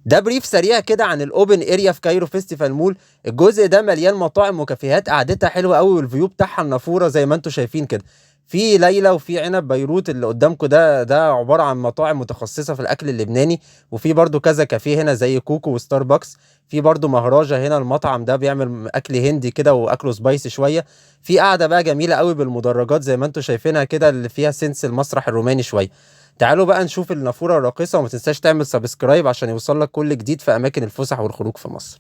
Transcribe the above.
ده brief سريع كده عن ال open area في Cairo Festival Mall. الجزء ده مليان مطاعم وكافيهات قعدتها حلوة قوي، وال view بتاعها النافوره زي ما انتم شايفين كده. في ليلى وفي عنب بيروت اللي قدامكم ده، ده عبارة عن مطاعم متخصصة في الاكل اللبناني. وفي برضو كذا كافيه هنا زي كوكو وستاربكس. في برضو مهراجة هنا، المطعم ده بيعمل اكل هندي كده واكله spicy شوية. في قعدة بقى جميلة قوي بالمدرجات زي ما انتم شايفينها كده، اللي فيها sense المسرح الروماني شوية. تعالوا بقى نشوف النافوره الراقصه، وما تنساش تعمل subscribe عشان يوصلك كل جديد في اماكن الفسح والخروج في مصر.